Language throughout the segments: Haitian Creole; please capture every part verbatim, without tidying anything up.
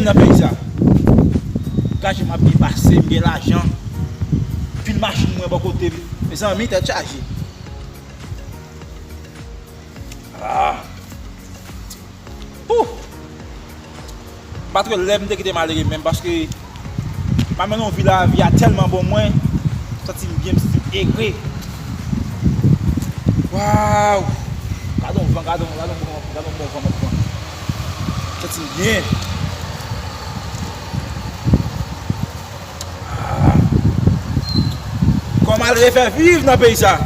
Nan peyi sa. Gaje m ap byen pase, m gen lajan. Pil machin mwen bò kote m. Mezanmi, tèt chaje. Ah. Ouh. M pa t wè lè m te kite malere menm, paske m ap mennen yon vi, lavi a tèlman bon mwen, m santi m byen, m santi m egre. Waw! Gade yon van, gade yon, gade yon bon, gade yon bon van m ap pran. M santi m byen. Ah. Kò malere fè viv nan peyi sa.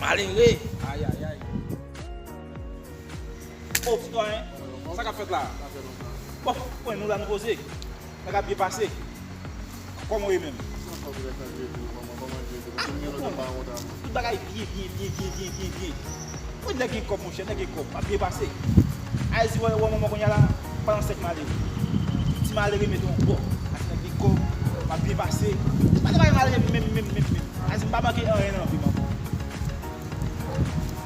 Malere. Ayayay. O, sitwayen, sa k ap fèt la? Bon, mwen, nou la, nou poze. Nèg ap byen pase. Kòman w ye menm? Tout bagay byen, byen, byen, byen, byen, byen, byen. Mwen, nèg gen kòb, monchè, nèg gen kòb. M ap byen pase. Ayiti, wè, wè, manman kounye a la, pa nan sèk malere. Ti malere mete yon bò. Ayiti, nèg gen kòb, m ap byen pase. Pa nan bagay malere menm, menm, menm, menm. Ayiti, m pa manke anyen nan vi m ankò.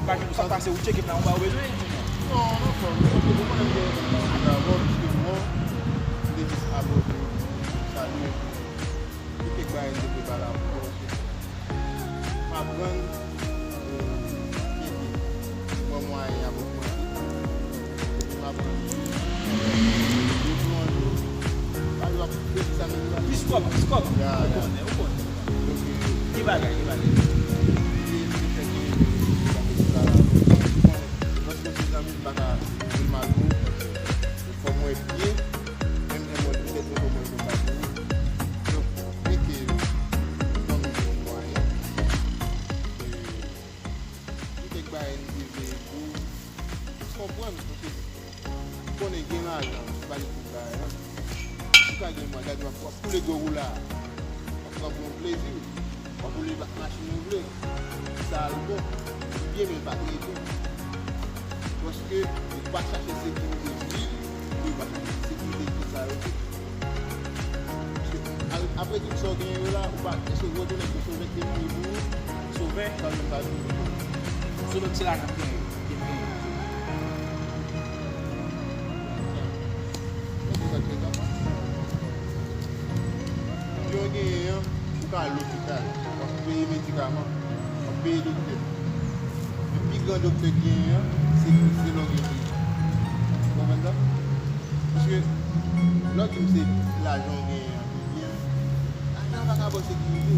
Imajine w sa k pase, ou tcheke m la, ou pa bezwen di non. Non, non, frè m, ou konnen m gen yon kontak avè w, piske mwen, m te jis abòne, salye, gen kèk bagay m te prepare avè w, m aprann, e, kenbe, mwen mwayen avèk mwen, epi m aprann, e, plonje, pa egzanp, Plis kòb, plis kòb. Ya, ya. Ou konnen, ou konnen. Donk, e, ki bagay, ki bagay? Li, li fè ke, e, lòske se zanmi m, m pa ka di l mal pou ou. Fò m wè byen, menm jan mwen petèt mwen fò mwen konsa pou ou. Donk, e ke zanmi m yon mwayen. E, gen kèk bagay m te vle di w, ou konprann, paske konnen gen lajan, se pa li tout bagay la. Ou ka gen mwa, gade w ap, w ap koule gwo woula a. W ap pran bon plezi w. W ap woule machin ou vle. Sa al bon. Li byen, men l pa t rete. Paske ou pa t chache sekirite vi, ou pa t chache sekirite tout sa yo tou. Paske a-, apre tout sa w genyen yo la, ou pa, èske w retounen pou Sovè ki te mouri pou ou? Sovè? Sa menm pa vini pou ou. Sovè se lajan ki genyen. Yo genyen an, ou ka al lopital, w ap peye medikaman, w ap peye doktè. Men pi gran doktè ki genyen an, se, se lè w gen peyi. Ou konprann sa? Paske, lè w di m se lajan w genyen an ki byen, lajan an pa ka ba w sekirite.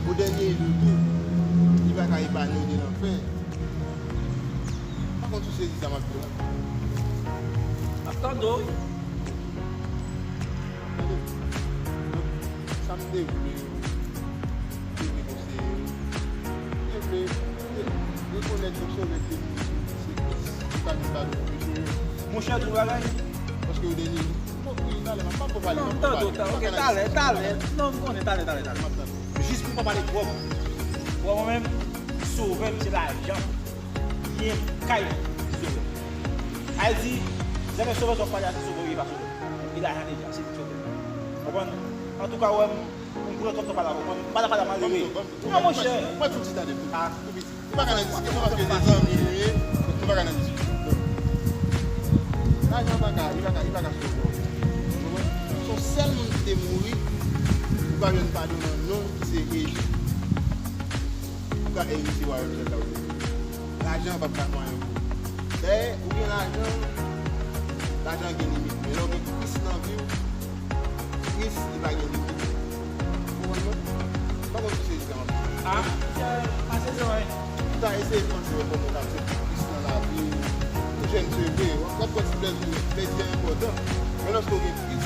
O dènye jou tou, li pa ka epanye w de lanfè. M pa konn si w sezi sa m ap di w la. M ap tande w. Tande? Donk, sa m te vle, m te vle konseye w. M te vle, m te rekonèt yon sovè ke se Kris. Ou ka vin ba nou yon sovè. Monchè, tou bagay. Paske yo dènye. Bon, wi, talè, m ap pale, m ap pale. Non, m tande w, ok, talè, talè. Non, m konnen, talè, talè, talè. M ap tande. Jis pou m pa pale twòp. Pou mwen menm, sovè m se lajan m. Byen, kay, sovè. Ayiti, lè men sovè, sovè, pale a se sovè, wi, pa sovè. Li lajan deja, se li sovè. Konprann? Antouka, wè, m, m pran twòp tan pale avè w. M pa ta pale a malere. Non, monchè. Mwen, tout ti tande. Ah. Ou pa ka nan diskisyon paske se zanmi nou ye. Donk, nou pa ka nan diskisyon. Donk, lajan pa ka, li pa ka, li pa ka sove w. Ou konprann? Se yon sèl moun ki te mouri, ou pa jwenn padon nan non ki se Eji. Ou ka eritye wayòm syèl la, ou te di. Lajan p ap ka fè anyen pou ou. Dayè, ou gen lajan, lajan gen limit. Men lè w gen Kris nan vi w, Kris, li pa gen limit. Ou konprann mwen? M pa konn si w sezi sa m ap di. Ah, pase sa, wi. Ou ta eseye panse wè kòman w ta aksepte Kris nan lavi w. Ou jèn, se vre, w ap, w ap pran ti plèzi w, plèzi a enpòtan. Men lòske w gen Kris,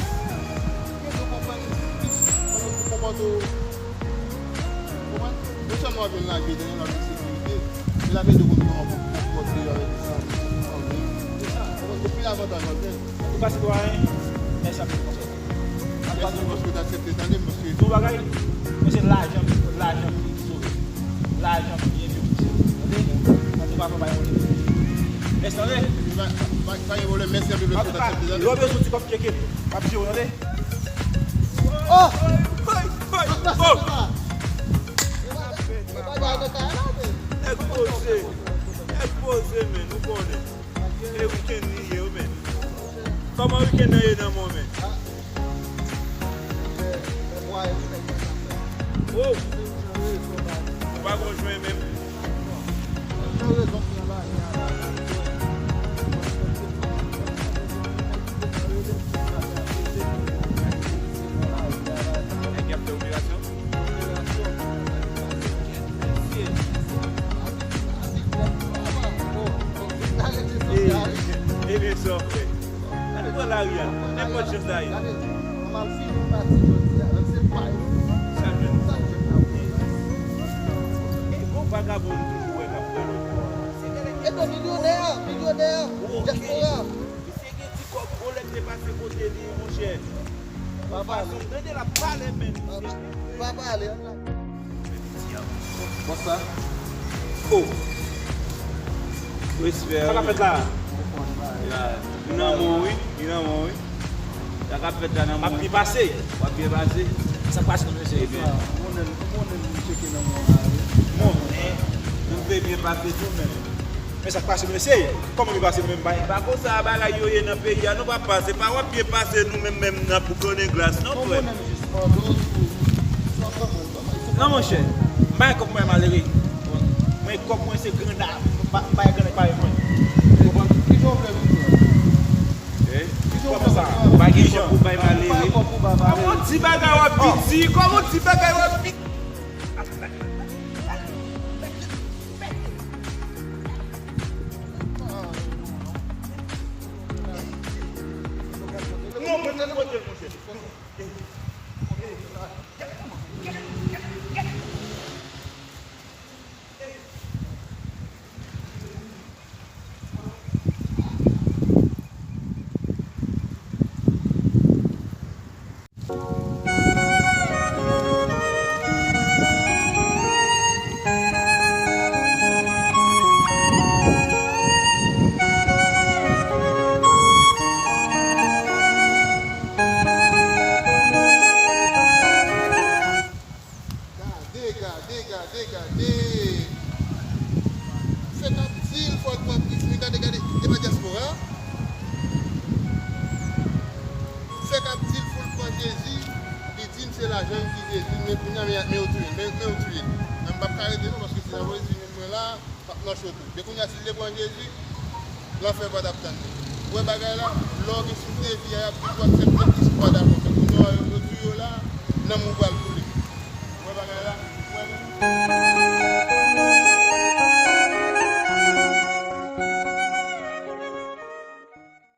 gen dwa w konprann Kris, kòman pou w konpòte w. Konprann? Non sèlman w ap jwenn lavi etènèl, w ap jwenn sekirite, men l ap ede w konn kòman pou w konpòte w avèk zanmi, fanmi, tout sa. Konprann? Gen pil avantaj w ap jwenn. Antouka, sitwayen, mèsi anpil, monchè. Mèsi paske w t aksepte tande m, paske. Tou bagay, mwen se lajan, lajan ki sove. Lajan ki byen pou sove. Tande? Antouka, fò bay yon. Mèsi, tande? Pa, pa, pa gen pwoblèm, mèsi anpil paske w t aksepte tande m. Antouka, lè w bezwen ti kòb, tcheke m. M ap jere w, tande? Oh! Hey, hey, oh! Nèg poze, nèg poze, men, nou konnen. E weekend li ye, men. Kòman Kenyan ye nan moman. Oh! Ou pa gon jwenn menm. Nèg y ap fè operasyon. Ebyen, sa w fè. Gade bò lari a, nenpòt jan sa ye. Sa jwenn. E gon vagabon m toujou wè k ap fè lòt bò a. E do milyonè, milyonè, dyaspora. Misye gen ti kòb, Rolex te pase kote li, monchè. Yon fason, tande l ap pale menm. Pa pale. Bonswa. Oh. Respè. Sa k ap fèt la? Ya. Li nan men w, wi. Li nan men w, wi. Sa k ap fèt la nan men w. M ap byen pase. W ap byen pase. Sa k pase, mesye? Ebyen. Monnen, monnen, m tcheke nan men w la, wi. Monnen. Nou vle byen pase tou, men. Men sa k pase, mesye? Kòman li pase, nou menm bay? Pa konsa bagay yo ye nan peyi a, non, papa. Se pa w ap byen pase, nou menm, menm, n ap konnen glas, non, frè m. Non, monchè, m pa gen kòb pou bay malere. Mwen, kòb mwen se granda, m pa, m pa gen granda parèy mwen. Ou konprann? Kijan w vle viv la? Eh? Kòman sa? M pa gen kòb pou bay malere. Kòman w di bagay w ap piti? Kòman w di bagay w ap piti? Non, mwen, mwen, mwen, mwen, mwen. Gade, gade, gade, gade. Fèk ap di l fò l pran Kris. Men gade, gade, e pa dyaspora. Fèk ap di l fò l pran Jezi. Li di m se lajan l ki Jezi l. Men kounye a, men, men yo touye l. Men, men yo touye l. Men m p ap ka rete non, paske si lapolis vin jwenn mwen la, m ap nan cho tou. Men kounye a, si l te pran Jezi, lanfè pa t ap tann li. Ou wè bagay la, lè w gen souf de vi a, y ap toujou aksepte Kris ou pa dakò. Men kounye a, yo, yo touye w la, nanm ou pral koule. Ou wè bagay la?